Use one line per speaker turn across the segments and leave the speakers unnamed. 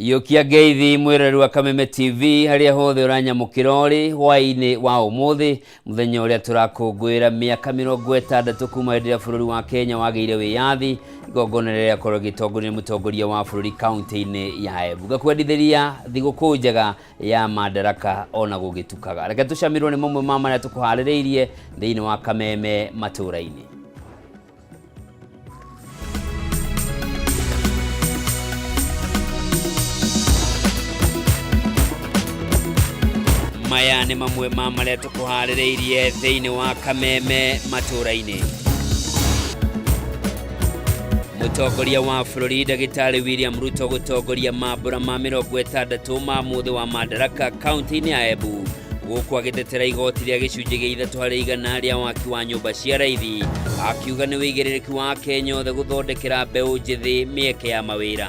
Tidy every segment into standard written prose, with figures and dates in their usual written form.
Iyũkia ngeithi mwĩroreri wa Kameme TV harĩa hothe ũranyamũkĩra ũrĩ hwaĩ-inĩ wa ũmũthĩ, mũthenya ũrĩa tũrakũngũĩra mĩaka 60 kuma hĩndĩ ĩrĩa bũrũri wa Kenya wagĩire wĩyathi, igongona rĩrĩa rĩakorwo rĩgĩtongorio nĩ mũtongoria wa bũrũri kaunti-inĩ ya Embu. Ngakwendithĩria thigũkũ njega ya Madaraka ona gũgĩtukaga. Reke tũcamirwo nĩ mamwe ma marĩa tũkũharĩrĩirie thĩinĩ wa Kameme matũũra-inĩ. Maya nĩ mamwe ma marĩa tũkũharĩrĩirie thĩinĩ wa Kameme matũũra-inĩ. Mũtongoria wa bũrũri Ndagĩtarĩ William Ruto gũtongoria mambũra ma 60 ma mũthĩ wa Madaraka kaunti-inĩ ya Embu, gũkũ agĩtetera igoti rĩa gĩcunjĩ gĩa 3% rĩa waki wa nyũmba cia raithi, akiuga nĩ wĩigĩrĩrĩki wa Kenya othe gũthondekera mbeũ njĩthĩ mĩeke ya mawĩra.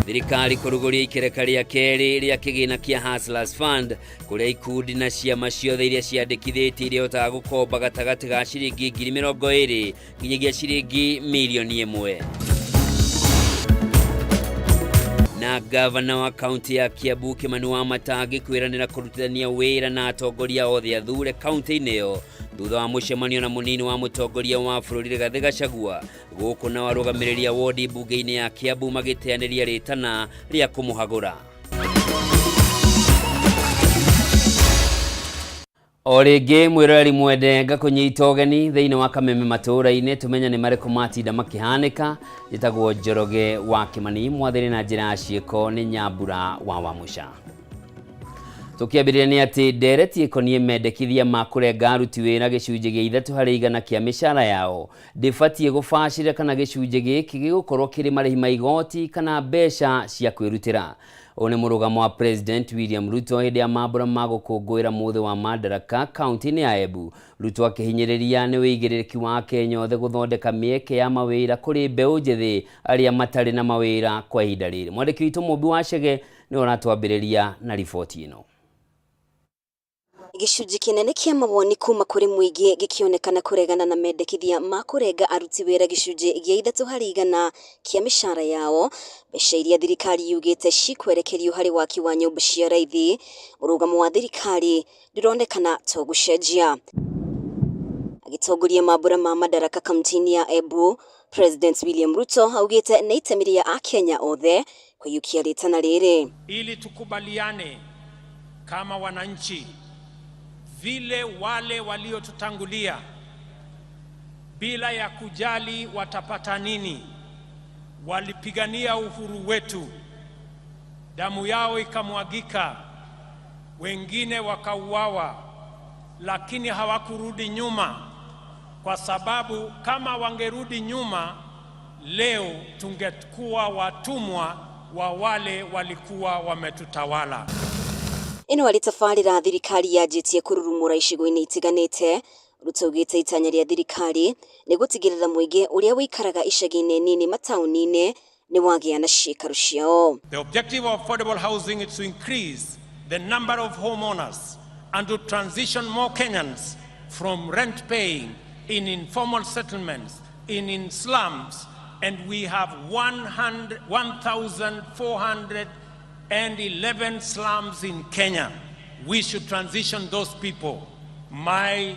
Thirikari kũrugũria ikereka rĩa kerĩ rĩa kĩgĩna kĩa Hustlers Fund, kũrĩa ikundi na ciama ciothe iria ciandĩkithĩtie irĩhotaga gũkomba gatagatĩ ga ciringi 20,000 nginyagia ciringi 1 million. Na gavana wa kaunti ya Kiambu Kimani wa Matangi kwĩranĩra kũrutithania wĩra na atongoria othe athure kaunti-inĩ ĩyo thutha wa mũcemanio na mũnini wa mũtongoria wa bũrũri Rigathĩ Gachagua, gũkũ nao arũgamĩrĩri a wodi mbunge-inĩ ya Kiambu magĩteanĩria rĩtana rĩa kũmũhagũra. O rĩngĩ mwĩroreri mwende, ngakũnyita ũgeni thĩinĩ wa Kameme matũũra-inĩ, tũmenye nĩ marĩkũ matinda makĩhanĩka. Njĩtagwo Njoroge wa Kĩmani, mwathĩrĩ na njĩra ya ciĩko nĩ Nyambura wa Wamũca. Tũkĩambĩrĩria nĩ atĩ ndereti ĩkoniĩ mendekithia ma kũrenga aruti wĩra gĩcunjĩ gĩa 3% kĩa mĩcara yao ndĩbatiĩ gũbacĩrĩra kana gĩcunjĩ gĩkĩ gĩgũkorwo kĩrĩ marĩhi ma igoti kana mbeca cia kwĩrutĩra. Ũyũ nĩ mũrũgamo wa President William Ruto hĩndĩ ya mambũra ma gũkũngũĩra mũthĩ wa Madaraka kaunti-inĩ ya Embu. Ruto akĩhinyĩrĩria nĩ wĩigĩrĩrĩki wa Kenya othe gũthondeka mĩeke ya mawĩra kũrĩ mbeũ njĩthĩ arĩa matarĩ na mawĩra kwa ihinda rĩrĩ. Mwandĩki witũ Mũmbi wa Chege nĩwe ũratwambĩrĩria na riboti ĩno.
Gĩcunjĩ kĩnene kĩa mawoni kuma kũrĩ mũingĩ gĩkĩonekana kũregana na mendekithia ma kũrenga aruti wĩra gĩcunjĩ gĩa 3% kĩa mĩcara yao, mbeca iria thirikari yugĩte cikwerekerio harĩ waki wa nyũmba cia raithi. Mũrũgamo wa thirikari ndũronekana to gũcenjia. Agĩtongoria mambũra ma Madaraka kaunti-inĩ ya Embu, President William Ruto augĩte nĩ itemi rĩa Akenya othe kũiyũkia rĩtana rĩrĩ.
Ili tukubaliane kama wananchi, vile wale waliotutangulia bila ya kujali watapata nini, walipigania uhuru wetu, damu yao ikamwagika, wengine wakauawa, lakini hawakurudi nyuma, kwa sababu kama wangerudi nyuma leo tungekuwa watumwa wa wale walikuwa wametutawala.
Ĩno arĩ tabarĩra thirikari yanjĩtie kũrurumũra icigo-inĩ itiganĩte. Ruto augĩte itanya rĩa thirikari nĩ gũtigĩrĩra mũingĩ ũrĩa ũikaraga icagi-inĩ nini mataũni-inĩ nĩ wagĩa na ciikaro ciao.
The objective of affordable housing is to increase the number of homeowners and to transition more Kenyans from rent paying in informal settlements, in slums, and we have 1,411 slums in Kenya. We should transition those people, my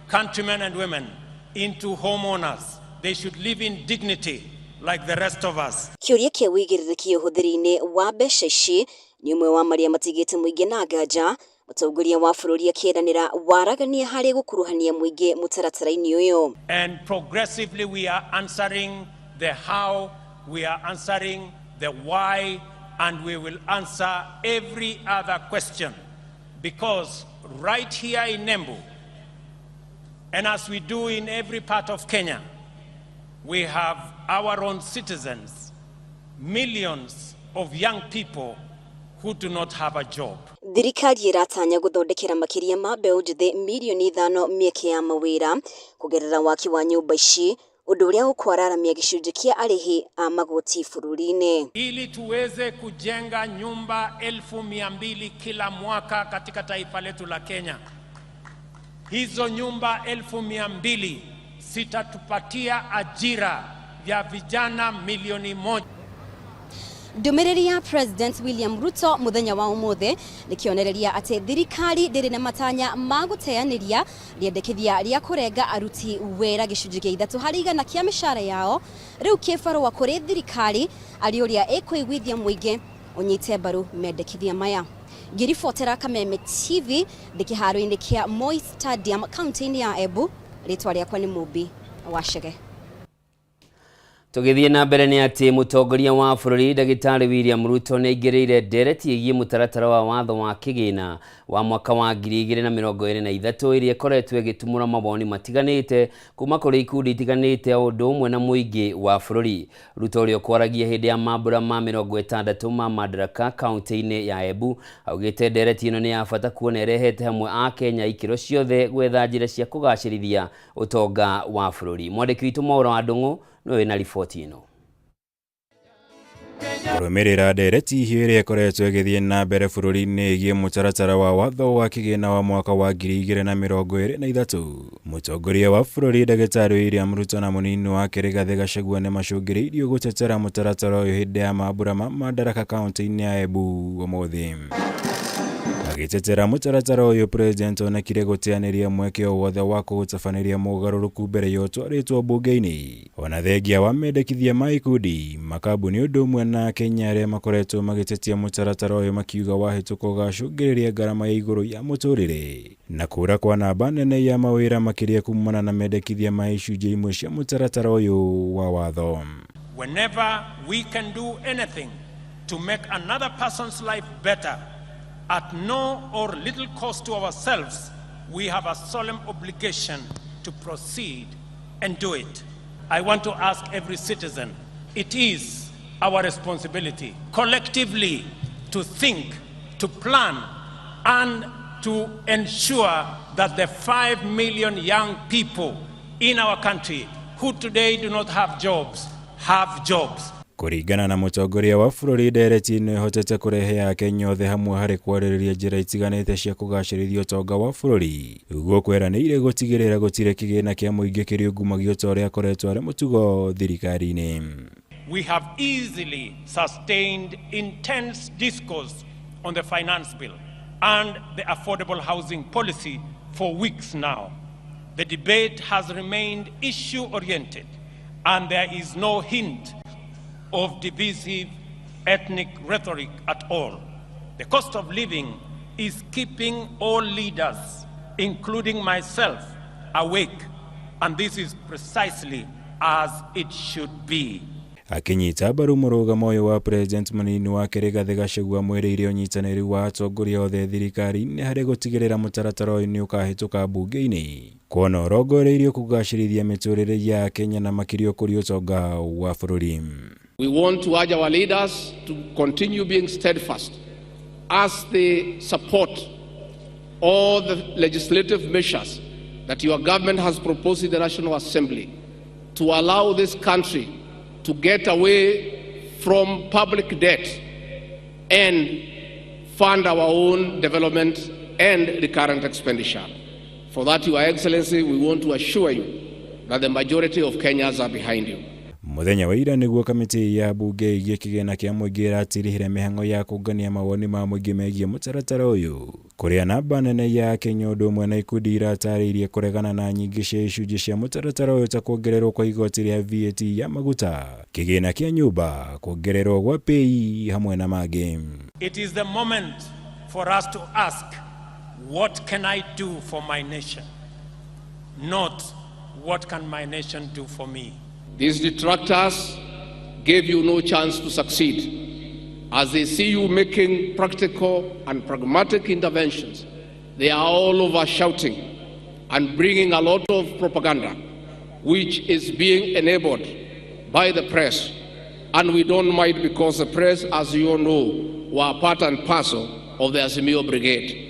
countrymen and women, into homeowners. They should live in dignity like the rest of us.
Kĩũria kĩa wĩigĩrĩrĩki ũhũthĩri-inĩ wa mbeca ici nĩ ũmwe wa marĩa matigĩte mũingĩ na nganja, mũtongoria wa bũrũri akĩranĩra waragania harĩ gũkuruhania mũingĩ mũtaratara-inĩ ũyũ.
And progressively we are answering the how, we are answering the why, and we will answer every other question. Because right here in Embu, and as we do in every part of Kenya, we have our own citizens, millions of young people who do not have a job.
Thirikari ĩratanya gũthondekera makĩria ma mbeũ njĩthĩ 5 mirioni mĩeke ya mawĩra kũgerera waki wa nyũmba ici, ũndũ ũrĩa ũkwararamia gĩcunjĩ kĩa arĩhi a magoti bũrũri-inĩ.
Ili tuweze kujenga nyumba 200,000 kila mwaka katika taifa letu la Kenya. Hizo nyumba 200,000 zitatupatia ajira ya vijana 1 milioni.
Ndũmĩrĩri ya President William Ruto mũthenya wa ũmũthĩ nĩ kĩonereria atĩ thirikari ndĩrĩ na matanya ma gũteanĩria rĩendekithia rĩa kũrenga aruti wĩra gĩcunjĩ kĩa 3% kĩa mĩcara yao. Rĩu kĩbarũa kũrĩ thirikari arĩ ũrĩa ĩkũiguithia mũingĩ ũnyite mbaru mendekithia maya. Ngĩribotera Kameme TV ndĩ kĩharo-inĩ kĩa Moi Stadium kaunti-inĩ ya Embu, rĩtwa rĩakwa nĩ Mũmbi wa Chege.
Tũgĩthiĩ na mbere nĩ atĩ mũtongoria wa bũrũri Ndagĩtarĩ William Ruto nĩ aingĩrĩire ndereti ĩgiĩ mũtaratara wa watho wa kĩgĩna wa mwaka wa 2023 ĩrĩa ĩkoretwo ĩgĩtumũra mawoni matiganĩte kuma kũrĩ ikundi itiganĩte o ũndũ ũmwe na mũingĩ wa bũrũri. Ruto ũrĩa ũkwaragia hĩndĩ ya mambura ma 60 ma Madaraka kaunti-inĩ ya Embu augĩte ndereti ĩno nĩ ya bata kuona ĩrehete hamwe a Kenya ikĩro ciothe gwetha njĩra cia kũgacĩrithia ũtonga wa bũrũri. Mwandĩki witũ Mwaũra wa Ndũng'ũ nĩwe wĩna riboti ĩno.
Kũrũmĩrĩra ndereti hiũ ĩrĩa ĩkoretwo ĩgĩthiĩ na mbere bũrũri-inĩ ĩgiĩ mũtaratara wa watho wa kĩgĩna wa mwaka wa 2023, mũtongoria wa bũrũri Ndagĩtarĩ William Ruto na mũnini wake Rigathĩ Gachagua nĩ macũngĩrĩirio gũtetera mũtaratara ũyũ hĩndĩ ya mambura ma Madaraka kaunti-inĩ ya Embu ũmũthĩ. Agĩtetera mũtaratara ũyũ, President onekire gũteanĩria mweke o wothe wa kũũtabanĩria mũgarũrũku mbere ya ũtwarĩtwo mbunge-inĩ. Ona thengia wa mendekithia ma ikundi, makambuni ũndũ ũmwe na Akenya arĩa makoretwo magĩtetia mũtaratara ũyũ makiuga wahĩtũka ũgacũngĩrĩria ngarama ya igũrũ ya mũtũrĩre na kũra kwa namba nene ya mawĩra makĩria kumana na mendekithia ma icunjĩ imwe cia mũtaratara ũyũ wa watho.
Whenever we can do anything to make another person's life better at no or little cost to ourselves, we have a solemn obligation to proceed and do it. I want to ask every citizen, it is our responsibility collectively to think, to plan, and to ensure that the 5 million young people in our country who today do not have jobs, have jobs.
Kũringana na mũtongoria wa bũrũri, ndereti ĩno ĩhotete kũrehe Akenya othe hamwe harĩ kwarĩrĩria njĩra itiganĩte cia kũgacĩrithia ũtonga wa bũrũri, gũkweranĩire gũtigĩrĩra gũtirĩ kĩgĩna kĩa mũingĩ kĩriungumagio ta ũrĩa akoretwo arĩ mũtugo thirikari-inĩ.
We have easily sustained intense discourse on the finance bill and the affordable housing policy for weeks now. The debate has remained issue-oriented, and there is no hint of divisive ethnic rhetoric at all. The cost of living is keeping all leaders, including myself, awake, and this is precisely as it should be.
Akinyita mbaru mũrũgamo ũyũ wa President, mũnini wake Rigathĩ Gachagua mwĩrĩire ũnyitanĩri wa atongoria othe thirikari-inĩ harĩ gũtigĩrĩra mũtaratara ũyũ nĩ ũkahĩtũka mbunge-inĩ, kuona ũrongoreirio kũgacĩrithia mĩtũrĩre ya Kenya na makĩria ũkũria ũtonga wa bũrũri.
We want to urge our leaders to continue being steadfast as they support all the legislative measures that your government has proposed in the National Assembly to allow this country to get away from public debt and fund our own development and recurrent expenditure. For that, Your Excellency, we want to assure you that the majority of Kenyans are behind you.
Mũthenya wa ira nĩguo kamĩtĩ ya mbunge ĩgiĩ kĩgĩna kĩa mũingĩ ĩratirihire mĩhang'o ya kũngania mawoni ma mũingĩ megiĩ mũtaratara ũyũ, kũrĩa namba nene ya Kenya ũndũ ũmwe na ikundi iratarĩirie kũregana na nyingĩ cia icunjĩ cia mũtaratara ũyũ ta kuongererwo kwa igoti rĩa VAT ya maguta, kĩgĩna kĩa nyũmba, kuongererwo gwa pay hamwe na mangĩ.
It is the moment for us to ask, what can I do for my nation? Not what can my nation do for me?
These detractors gave you no chance to succeed. As they see you making practical and pragmatic interventions, they are all over shouting and bringing a lot of propaganda, which is being enabled by the press. And we don't mind because the press, as you all know, were part and parcel of the Azimio Brigade.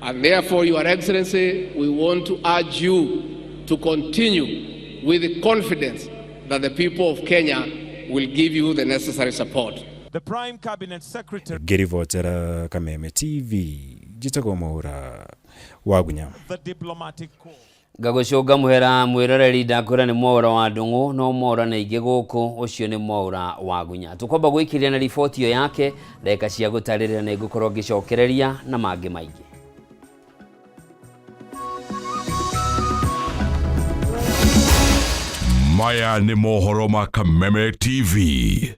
And therefore, Your Excellency, we want to urge you to continue with the confidence that the people of Kenya will give you the necessary support.
The Prime Cabinet Secretary
Ngĩribotera Kameme TV, njĩtagwo Mwaura wa Gunya.
The diplomatic corps.
Ngagũcũnga mũhera mwĩroreri, ndakwĩra nĩ Mwaũra wa Ndũng'ũ, no Mwaũra nĩ aingĩ gũkũ, ũcio nĩ Mwaũra wa Gunya. Tũkwamba gwĩkĩria na riboti ĩyo yake, ndagĩka cia gũtarĩrĩra nĩ ngũkorwo ngĩcokereria na mangĩ maingĩ.
Maya nĩ mohoro ma Kameme TV.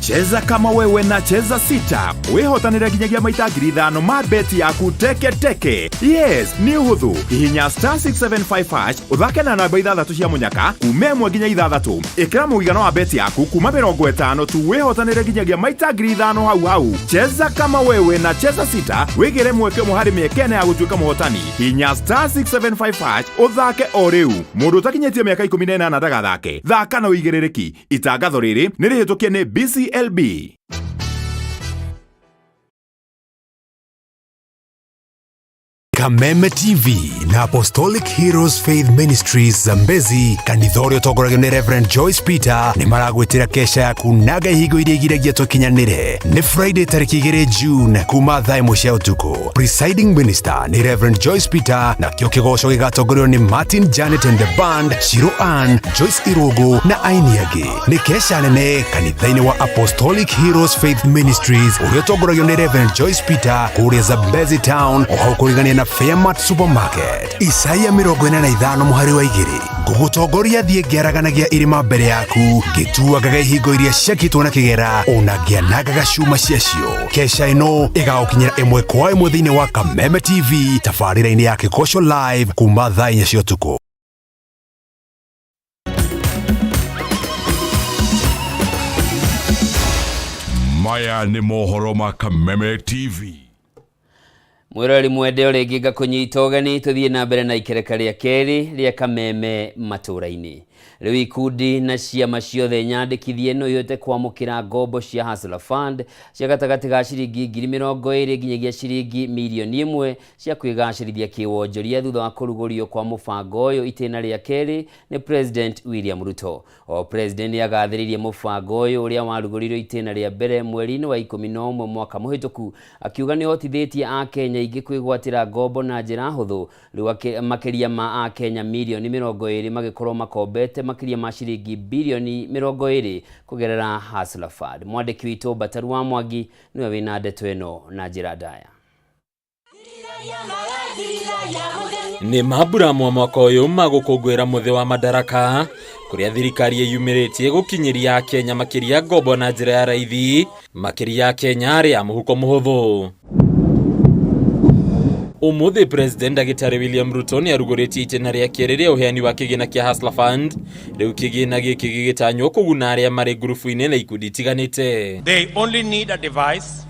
Cheza kama wewe na Cheza Sita wihotanire nginyagia maita 5,000 ma beti yaku teke teke. Yes, nĩ ũhũthũ. Hihinya *675 hash ũthake na namba ithathatũ cia mũnyaka kuma 1 nginya 6. Ĩkĩra mũigana wa beti yaku kuma 50 tu wĩhotanĩre nginyagia maita 5,000 hau hau. Cheza kama wewe na Cheza Sita wĩgĩre mweke ũmwe harĩ mĩeke ĩna ya gũtuĩka mũhotani. Hihinya *675 hash ũthake o rĩu. Mũndũ ũtakinyĩtie mĩaka 18 ndagathake. Thaka na ũigĩrĩrĩki. Itangatho rĩrĩ nĩ rĩhĩtũkie nĩ BCLB.
Kameme TV na Apostolic Heroes Faith Ministries Zambezi, kanitha ũrĩa ũtongoragio nĩ Reverend Joyce Peter, nĩ maragwĩtĩra kesha ya kunaga ihingo iria igiragia tũkinyanĩre. Nĩ Friday tarĩki 2 June kuma thaa 1 cia ũtukũ. Presiding Minister nĩ Reverend Joyce Peter, nakĩo kĩgoco gĩgatongorio nĩ Martin Janet and the Band, Shiro Ann, Joyce Irũngũ na aini angĩ. Nĩ kesha nene kanitha-inĩ wa Apostolic Heroes Faith Ministries ũrĩa ũtongoragio nĩ Reverend Joyce Peter kũrĩa Zambezi Town, o hau kũrigania na Fairmart Supermarket. Isaia 45 mũhari wa 2, ngũgũtongoria thiĩ ngĩaraganagia irĩma mbere yaku, ngĩtuangaga ihingo iria ciakĩtwo na kĩgera, ona ngĩanangaga cuma ciacio. Kesha ĩno ĩgagũkinyĩra ĩmwe kwa ĩmwe thĩinĩ wa Kameme TV tabarĩra-inĩ ya Kĩgoco Live kuma thaa 4 cia ũtukũ.
Maya nĩ mohoro ma Kameme TV.
Mwĩroreri mwende, o rĩngĩ ngakũnyita ũgeni tũthiĩ na mbere na ikereka rĩa kerĩ rĩa Kameme matũũra-inĩ. Rĩu ikundi na ciama ciothe nyandĩkithie no ihote kwamũkĩra ngombo cia Hustler Fund cia gatagatĩ ga ciringi 20,000 nginyagia ciringi 1 mirioni cia kwĩgacĩrithia kĩwonjoria thutha wa kũrugũrio kwa mũbango ũyũ itĩna rĩa kerĩ nĩ President William Ruto. O President nĩ agathĩrĩirie mũbango ũyũ ũrĩa warugũririo itĩna rĩa mbere mweri-inĩ wa 11 mwaka mũhĩtũku, akiuga nĩ ũhotithĩtie Akenya aingĩ kwĩgwatĩra ngombo na njĩra hũthũ. Rĩu makĩria ma Akenya 20 mirioni magĩkorwo makombete makĩria ma ciringi 20 birioni kũgerera Hustler Fund. Mwandĩki witũ Bataru wa Mwangi nĩwe wĩna ndeto ĩno na njĩra ndaya.
Nĩ mambura mwa mwaka ũyũ ma gũkũngũĩra mũthĩ wa Madaraka, kũrĩa thirikari ĩyumĩrĩtie gũkinyĩria Akenya makĩria ngombo na njĩra ya raithi, makĩria Akenya arĩa a mũhuko mũhũthũ. Ũmũthĩ President Ndagĩtarĩ William Ruto nĩ arugũrĩtie itĩna rĩa kerĩ rĩa ũheani wa kĩgĩna kĩa Hustler Fund. Rĩu kĩgĩna gĩkĩ gĩgĩtanywo kũguna arĩa marĩ ngurubu-inĩ na ikundi itiganĩte.
They only need a device,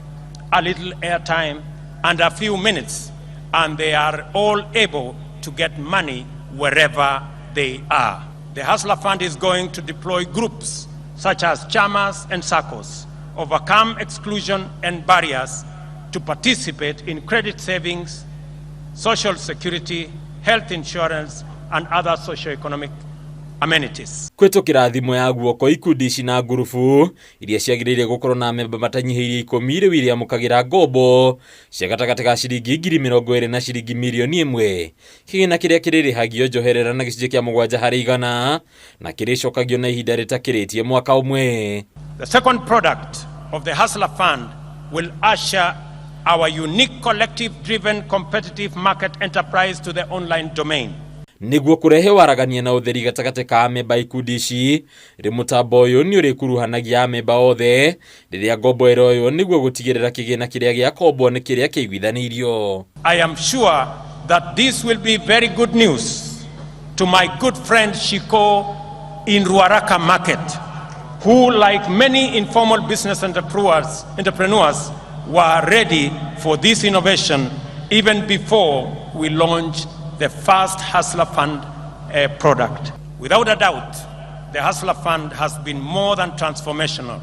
a little airtime, and a few minutes, and they are all able to get money wherever they are. The Hustler Fund is going to deploy groups such as chamas and SACCOs, overcome exclusion and barriers to participate in credit savings, social security, health insurance, and other socio-economic amenities.
Kwĩtũkĩra thimũ ya guoko, ikundi ici na ngurubu iria ciagĩrĩire gũkorwo na memba matanyihĩirie 10 rĩu iriamũkagĩra ngombo cia gatagatĩ ga ciringi 20,000 na ciringi 1 mirioni. Kĩgĩna kĩrĩa kĩrĩrĩhagio njoherera na 7% na kĩrĩcokagio na ihinda rĩtakĩrĩtie mwaka ũmwe.
The second product of the Hustler Fund will usher our unique collective-driven competitive market enterprise to the online domain.
Nĩguo kũrehe waragania na ũtheri gatagatĩ ka amemba ikundi ici, rĩ mũtambo ũyũ nĩ ũrĩkuruhanagia amemba othe rĩrĩa ngombo ĩroywo, nĩguo gũtigĩrĩra kĩgĩna kĩrĩa gĩakombwo nĩ kĩrĩa kĩiguithanĩirio.
I am sure that this will be very good news to my good friend Shiko in Ruaraka Market, who, like many informal business entrepreneurs, were ready for this innovation even before we launched the first Hustler Fund product. Without a doubt, the Hustler Fund has been more than transformational.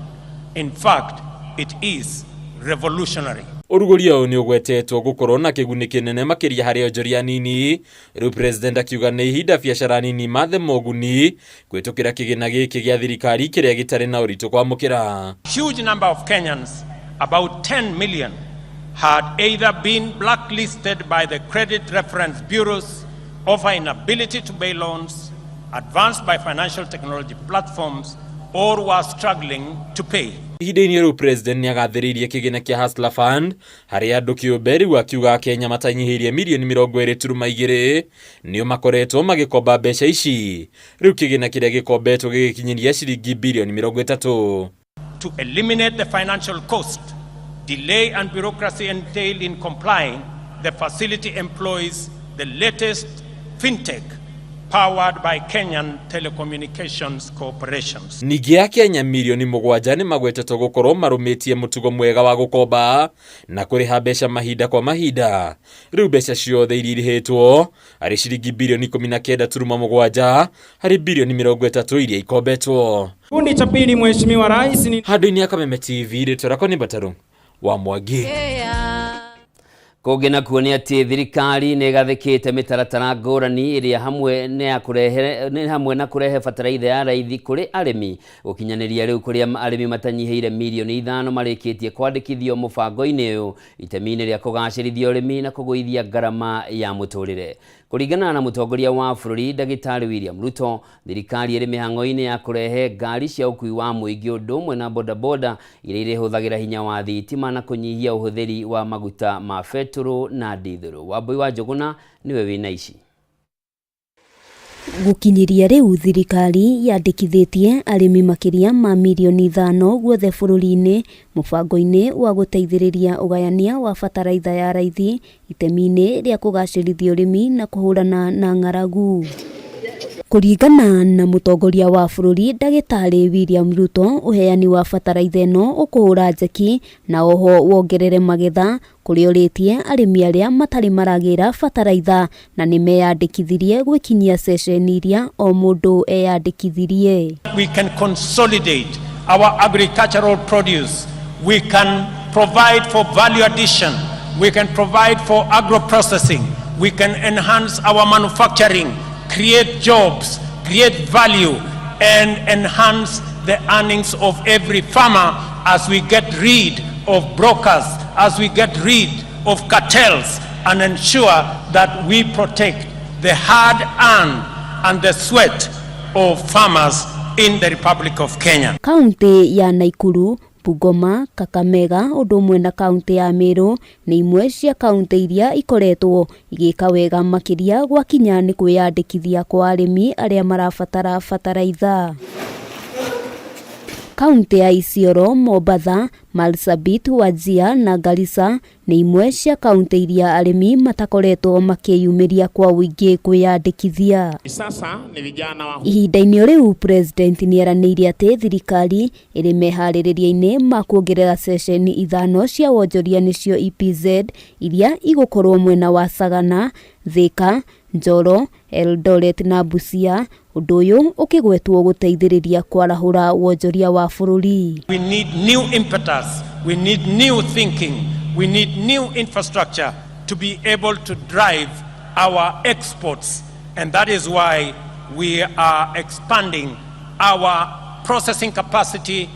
In fact, it is revolutionary.
Ũrugũria ũyũ nĩ ũgwetetwo gũkorwo na kĩguni kĩnene makĩria harĩ onjoria anini. Rĩu President akiuga nĩ ihinda biacara nini mathe moguni kũhĩtũkĩra kĩgĩna gĩkĩ gĩa thirikari kĩrĩa gĩtarĩ na ũritũ kwamũkĩra.
Huge number of Kenyans, about 10 million, had either been blacklisted by the credit reference bureaus over inability to pay loans advanced by financial technology platforms, or were struggling to pay.
Ihinda-inĩ rĩu President nĩagathĩrĩirie kĩgĩna kĩa Hustler Fund harĩ andũ kĩũmbe, rĩu akiuga Akenya matanyihĩirie mirioni 22.2 nĩo makoretwo magĩkomba mbeca ici, rĩu kĩgĩna kĩrĩa gĩkombetwo gĩgĩkinyĩria ciringi birioni 30.
To eliminate the financial cost, delay and bureaucracy entailed in complying, the facility employs the latest fintech powered by Kenyan Telecommunications Corporations.
Ningĩ Akenya mirioni 7 nĩ magwetetwo gũkorwo marũmĩtie mũtugo mwega wa gũkomba na kũrĩha mbeca mahinda kwa mahinda. Rĩu mbeca ciothe iria irĩhĩtwo arĩ ciringi birioni 19.7 harĩ birioni 30 iria ikombetwo.
Kikundi cha pili, Mheshimiwa Rais, ni
Handũ-inĩ ya Kameme TV, rĩtwa rĩakwa nĩ Mbataru wa Mwangi.
Kũngĩ nakuo nĩ atĩ thirikari nĩ ĩgathĩkĩte mĩtaratara ngũrani ĩrĩa hamwe nĩ ya kũrehe nĩ hamwe na kũrehe bataraitha ya raithi kũrĩ arĩmi, gũkinyanĩria rĩu kũrĩa arĩmi matanyihĩire mirioni 5 marĩkĩtie kwandĩkithio mũbango-inĩ ũyũ itemi-inĩ rĩa kũgacĩrithia ũrĩmi na kũgũithia ngarama ya mũtũrĩre. Kũringana na mũtongoria wa bũrũri Ndagĩtarĩ William Ruto, thirikari ĩrĩ mĩhang'o-inĩ ya kũrehe ngari cia ũkuui wa mũingĩ ũndũ ũmwe na bodaboda iria irĩhũthagĩra hinya wa thitima na kũnyihia ũhũthĩri wa maguta ma betũrũ na ndithũrũ. Wambui wa Njũgũna nĩwe wĩna ici.
Gũkinyĩria rĩu thirikari yandĩkithĩtie arĩmi makĩria ma mirioni 5 guothe bũrũri-inĩ mũbango-inĩ wa gũteithĩrĩria ũgayania wa bataraitha ya raithi itemi-inĩ rĩa kũgacĩrithia ũrĩmi na kũhũrana na ng'aragu. Kũringana na mũtongoria wa bũrũri Ndagĩtarĩ William Ruto, ũheani wa bataraitha ĩno ũkũhũra njeki na oho wongerere magetha, kũrĩa ũrĩtie arĩmi arĩa matarĩ maragĩra bataraitha na nĩ meyandĩkithirie gwĩkinyia ceceni iria o mũndũ eyandĩkithirie.
We can consolidate our agricultural produce. We can provide for value addition. We can provide for agro-processing. We can enhance our manufacturing, create jobs, create value, and enhance the earnings of every farmer as we get rid of brokers, as we get rid of cartels, and ensure that we protect the hard-earned and the sweat of farmers in the Republic of Kenya.
Kaunti ya Naikuru, Bungoma, Kakamega ũndũ ũmwe na kaunti ya Meru nĩ imwe cia kaunti iria ikoretwo igĩka wega makĩria gwakinya nĩ kwĩyandĩkithia kwa arĩmi arĩa marabatara bataraitha. Kaunti ya Isiolo, Mombatha, Marsabit, Wajir na Garissa nĩ imwe cia kaunti iria arĩmi matakoretwo makĩyumĩria kwa ũingĩ kwĩyandĩkithia.
Sasa ni vijana wa
Ihinda-inĩ o rĩu President nĩeranĩire atĩ thirikari ĩrĩ meharĩrĩria-inĩ ma kuongerera ceceni 5 cia wonjoria nĩcio EPZ iria igũkorwo mwena wa Sagana, Thika, Njoro, Eldoret na Busia, ũndũ ũyũ ũkĩgwetwo gũteithĩrĩria kwarahũra wonjoria wa bũrũri.
We need new impetus, we need new thinking, we need new infrastructure to be able to drive our exports. And that is why we are expanding our processing capacity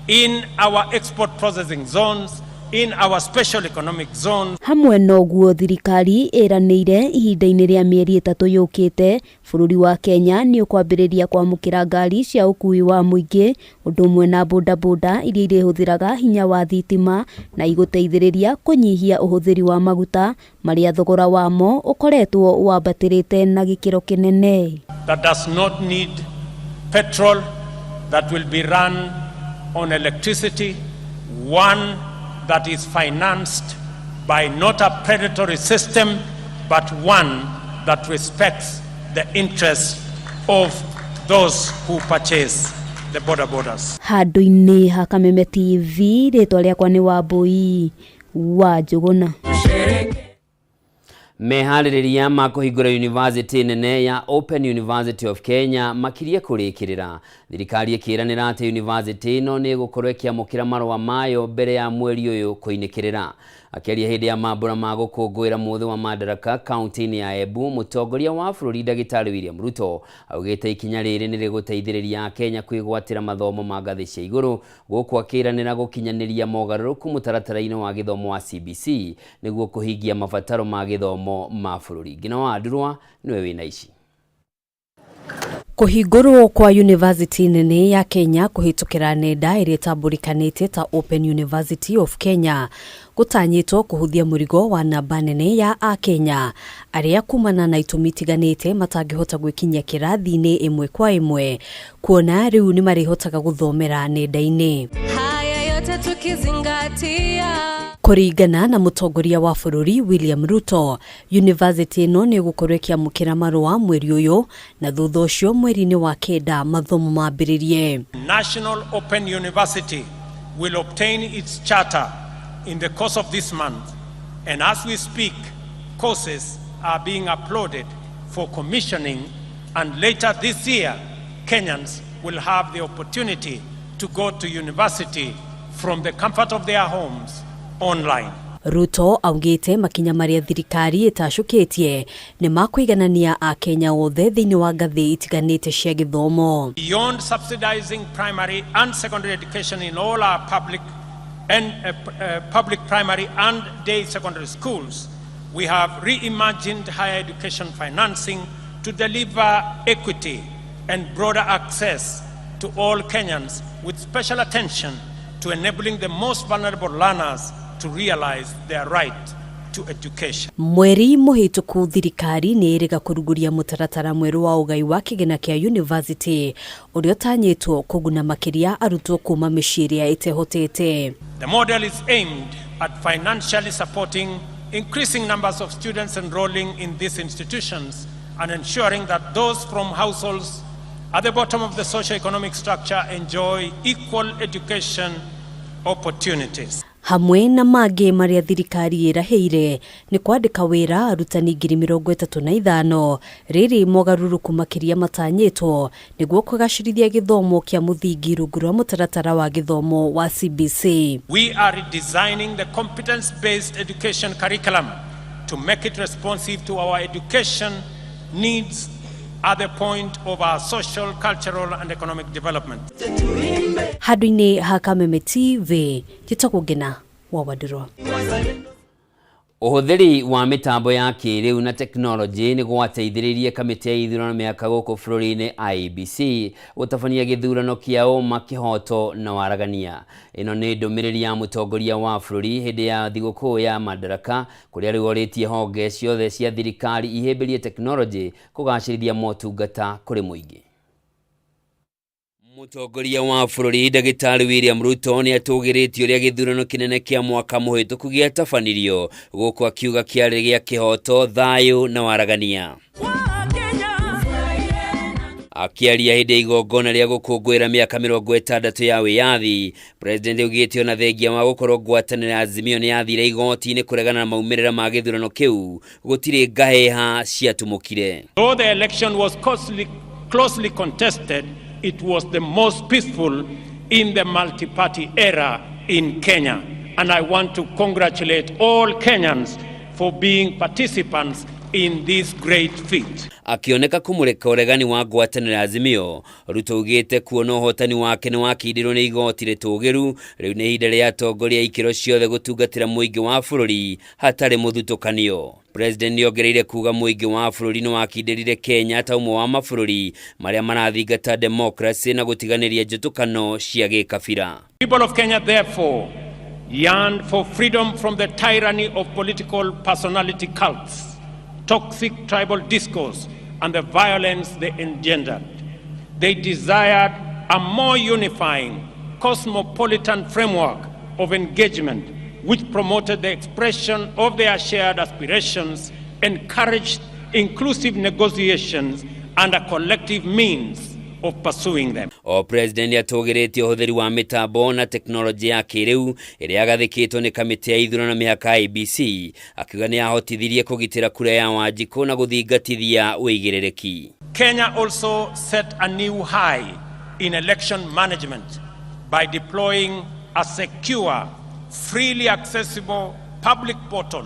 in our export processing zones, in our special economic zones.
Hamwe na ũguo thirikari ĩranĩire ihinda-inĩ rĩa mĩeri 3 yũkĩte bũrũri wa Kenya nĩ ũkwambĩrĩria kwamũkĩra ngari cia ũkuui wa mũingĩ ũndũ ũmwe na bodaboda iria irĩhũthĩraga hinya wa thitima na igũteithĩrĩria kũnyihia ũhũthĩri wa maguta marĩa thogora wamo ũkoretwo wambatĩrĩte na gĩkĩro kĩnene.
That does not need petrol, that will be run on electricity, one that is financed by not a predatory system, but one that respects the interests of those who purchase the border borders.
Handũ-inĩ ha Kameme TV, rĩtwa rĩakwa nĩ Wambui wa Njũgũna.
Meharĩrĩria ma kũhingũra yunivasĩtĩ nene ya Open University of Kenya makirie kũrĩkĩrĩra. Thirikari ĩkĩranĩra atĩ yunivasĩtĩ ĩno nĩ ĩgũkorwo ĩkĩamũkĩra marũa mayo mbere ya mweri ũyũ kũinĩkĩrĩra. Akĩaria hĩndĩ ya mambũra ma gũkũngũĩra mũthĩ wa Madaraka kaunti-inĩ ya Embu, mũtongoria wa bũrũri ndagĩtarĩ William Ruto augĩte ikinya rĩrĩ nĩ rĩgũteithĩrĩria Akenya kwĩgwatĩra mathomo ma ngathĩ cia igũrũ, gũkũ akĩranĩra gũkinyanĩria mogarũrũku mũtaratara-inĩ wa gĩthomo wa CBC nĩguo kũhingia mabataro ma gĩthomo ma bũrũri. Ngina wa Ndurwa nĩwe wĩna ici.
Kũhingũrwo kwa yunivasĩtĩ nene ya Kenya kũhĩtũkĩra nenda ĩrĩa ĩtambũrĩkanĩte ta Open University of Kenya gũtanyĩtwo kũhũthia mũrigo wa namba nene ya Akenya arĩa kumana na itũmi itiganĩte matangĩhota gwĩkinyia kĩrathi-inĩ ĩmwe kwa ĩmwe kuona rĩu nĩ marĩhotaga gũthomera nenda-inĩ.
Haya yote tukizingatia.
Kũringana na mũtongoria wa bũrũri William Ruto, yunivasĩtĩ ĩno nĩ ĩgũkorwo ĩkĩamũkĩra marũa mweri ũyũ na thutha ũcio mweri-inĩ wa kenda mathomo mambĩrĩrie.
National Open University will obtain its charter in the course of this month, and as we speak, courses are being uploaded for commissioning, and later this year, Kenyans will have the opportunity to go to university from the comfort of their homes online.
Ruto augĩte makinya marĩa thirikari ĩtacũkĩtie nĩ makũiganania Akenya othe thĩinĩ wa ngathĩ itiganĩte cia gĩthomo.
Beyond subsidizing primary and secondary education in all our public and public primary and day secondary schools, we have reimagined higher education financing to deliver equity and broader access to all Kenyans, with special attention to enabling the most vulnerable learners to realize their right to education.
Mweri mũhĩtũku thirikari nĩ ĩrĩga kũrugũria mũtaratara mwerũ wa ũgai wa kĩgĩna kĩa yunivasĩtĩ ũrĩa ũtanyĩtwo kũguna makĩria arutwo kuma mĩciĩ ĩrĩa ĩtehotete.
The model is aimed at financially supporting increasing numbers of students enrolling in these institutions and ensuring that those from households at the bottom of the socio-economic structure enjoy equal education opportunities.
Hamwe na mangĩ marĩa thirikari ĩrahĩire nĩ kwandĩka wĩra arutani 35,000 rĩrĩ mogarũrũku makĩria matanyĩtwo nĩguo kũgacĩrithia gĩthomo kĩa mũthingi rungu rwa mũtaratara wa gĩthomo wa CBC.
We are redesigning the competence-based education curriculum to make it responsive to our education needs at the point of our social, cultural and economic development.
Handũ-inĩ ha Kameme TV, njĩtagwo Ngina wa Wandirwa.
Ũhũthĩri wa mĩtambo ya kĩrĩu na tekinoronjĩ nĩ gwateithĩrĩirie kamĩtĩ ya ithurano mĩaka gũkũ bũrũri-inĩ IEBC gũtabania gĩthurano kĩa ũma, kĩhoto na waragania. Ĩno nĩ ndũmĩrĩri ya mũtongoria wa bũrũri hĩndĩ ya thigũkũ ya Madaraka, kũrĩa rĩu orĩtie honge ciothe cia thirikari ihĩmbĩrie tekinoronjĩ kũgacĩrithia motungata kũrĩ mũingĩ. Mũtongoria wa bũrũri ndagĩtarĩ William Ruto nĩ atũgĩrĩtie ũrĩa gĩthurano kĩnene kĩa mwaka mũhĩtũku gĩatabanirio, gũkũ akiuga kĩarĩ gĩa kĩhoto, thayũ na waragania. Akĩaria hĩndĩ ya igongona rĩa gũkũngũĩra mĩaka 60 ya wĩyathi, President augĩte ona thengia wa gũkorwo ngwatanĩro ya Azimio nĩ yathire igoti-inĩ kũregana na maumĩrĩra ma gĩthurano kĩu, gũtirĩ ngahĩha ciatumũkire.
Though the election was closely contested, it was the most peaceful in the multi-party era in Kenya. And I want to congratulate all Kenyans for being participants in this great feat.
Akĩoneka kũmũreka ũregani wa ngwatanĩro ya Azimio, Ruto augĩte kuona ũhotani wake nĩ wakindirwo nĩ igoti rĩtũgĩru, rĩu nĩ ihinda rĩa atongoria a ikĩro ciothe gũtungatĩra mũingĩ wa bũrũri hatarĩ mũthutũkanio. President nĩongereire kuga mũingĩ wa bũrũri nĩ wakindĩrire Kenya ta ũmwe wa mabũrũri marĩa marathingata democracy na gũtiganĩria njũtũkano cia gĩkabira.
People of Kenya therefore yearned for freedom from the tyranny of political personality cults, toxic tribal discourse, and the violence they engendered. They desired a more unifying, cosmopolitan framework of engagement which promoted the expression of their shared aspirations, encouraged inclusive negotiations, and a collective means of pursuing them.
O President atũgĩrĩtie ũhũthĩri wa mĩtambo na tekinoronjĩ ya kĩrĩu ĩrĩa yagathĩkĩtwo nĩ kamĩtĩ ya ithurano mĩhaka IEBC, akiuga nĩ yahotithirie kũgitĩra kura ya Wanjikũ na gũthingatithia ũigĩrĩrĩki.
Kenya also set a new high in election management by deploying a secure, freely accessible public portal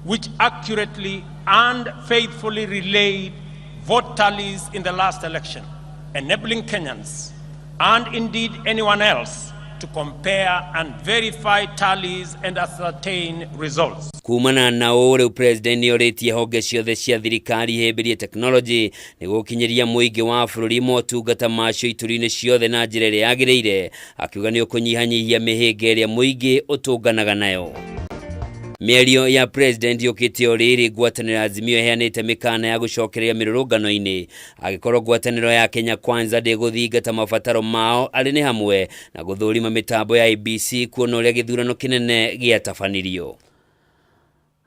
which accurately and faithfully relayed vote tallies in the last election, enabling Kenyans and indeed anyone else to compare and verify tallies and ascertain results.
Kumana na ũũ rĩu president nĩorĩtie honge ciothe cia thirikari ihĩmbĩrie tekinoronjĩ nĩguo gũkinyĩria mũingĩ wa bũrũri motungata macio ituri-inĩ ciothe na njĩra ĩrĩa yagĩrĩire, akiuga nĩ ũkũnyihanyihia mĩhĩnga ĩrĩa mũingĩ ũtũnganaga nayo. Mĩario ya president yũkĩte o rĩrĩ ngwatanĩro ya Azimio ĩheanĩte mĩkana ya gũcokereria mĩrũrũngano-inĩ angĩkorwo ngwatanĩro ya Kenya Kwanza ndĩgũthingata mabataro mao arĩ nĩ hamwe na gũthũrima mĩtambo ya IEBC kuona ũrĩa gĩthurano kĩnene gĩatabanirio.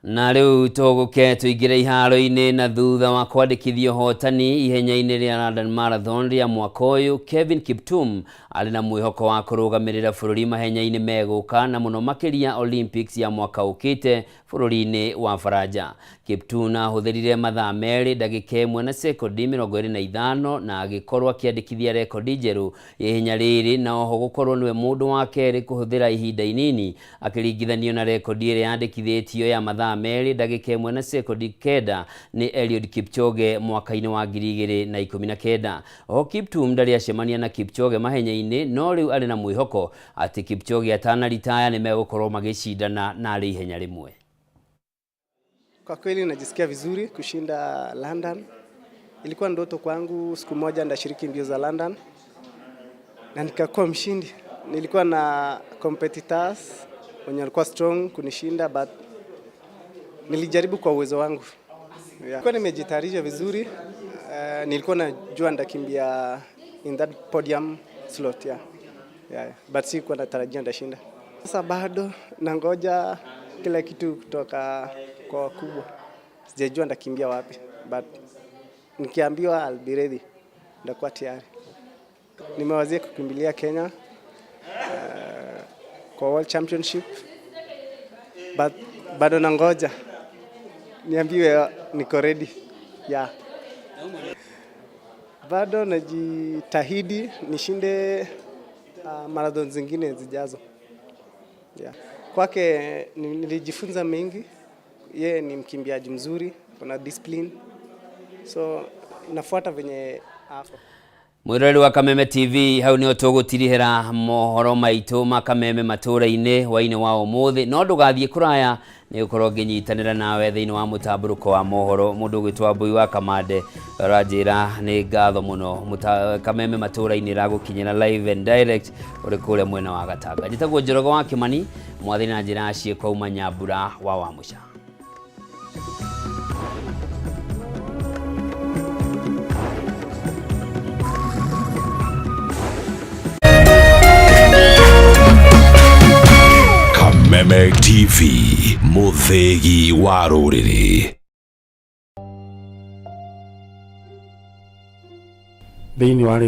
Na rĩu tũgũke tũingĩre iharo-inĩ na thutha wa kwandĩkithia ũhotani ihenya-inĩ rĩa London Marathon rĩa mwaka ũyũ, Kevin Kiptum arĩ na mwĩhoko wa kũrũgamĩrĩra bũrũri mahenya-inĩ megũka na mũno makĩria Olympics ya mwaka ũkĩte bũrũri-inĩ wa Faranja. Kiptum ahũthĩrire mathaa 2 ndagĩka 1 na sekondi 25 na agĩkorwo akĩandĩkithia rekondi njerũ ya ihenya rĩrĩ, na oho gũkorwo nĩwe mũndũ wa kerĩ kũhũthĩra ihinda inini akĩringithanio na rekondi ĩrĩa yandĩkithĩtio ya mathaa 2 ndagĩka 1 na sekondi 9 nĩ Eliud Kipchoge mwaka-inĩ wa 2019. Oho Kiptum ndarĩ acemania na Kipchoge mahenya-inĩ, no rĩu arĩ na mwĩhoko atĩ Kipchoge atanaritaya nĩ megũkorwo magĩcindana na arĩ ihenya rĩmwe.
Kwa kweli najisikia vizuri kushinda London. Ilikuwa ndoto kwangu siku moja ndashiriki mbio za London na nikakuwa mshindi. Nilikuwa na competitors wenye walikuwa strong kunishinda, but nilijaribu kwa uwezo wangu. Yeah. Nilikuwa nimejitayarisha vizuri. Nilikuwa najua ndakimbia in that podium slot, yeah. Yeah, but sikuwa natarajia ndashinda. Sasa bado nangoja kila kitu kutoka kwa wakubwa. Sijajua ndakimbia wapi, but nikiambiwa I'll be ready, ndakuwa tayari. Nimewazia kukimbilia Kenya kwa World Championship, but bado nangoja niambiwe niko ready. Yeah. Bado najitahidi nishinde marathon zingine zijazo. Yeah. Kwake nilijifunza mengi. Yeye ni mkimbiaji mzuri, kuna discipline. So nafuata venye ako.
Mwiroreri wa Kameme TV, hau nĩho tũgũtirihĩra mohoro maitũ ma Kameme matũra-inĩ hwaĩ-inĩ wa ũmũthĩ, no ndũgathiĩ kũraya nĩ gũkorwo ngĩnyitanĩra nawe thĩinĩ wa mũtambũrũko wa mohoro. Mũndũ ũgwĩtwo Mbui wa Kamande ũranjĩra nĩ ngatho mũno. Kameme matũra-inĩ ĩragũkinyĩra live and direct ũrĩ kũrĩa mwena wa Gatanga. Njĩtagwo Njoroge wa Kĩmani, mwathani na njĩra ya ciĩko uma Nyambura wa Wamũca.
Kameme TV, mũthĩgi wa rũrĩrĩ.
Thĩinĩ wa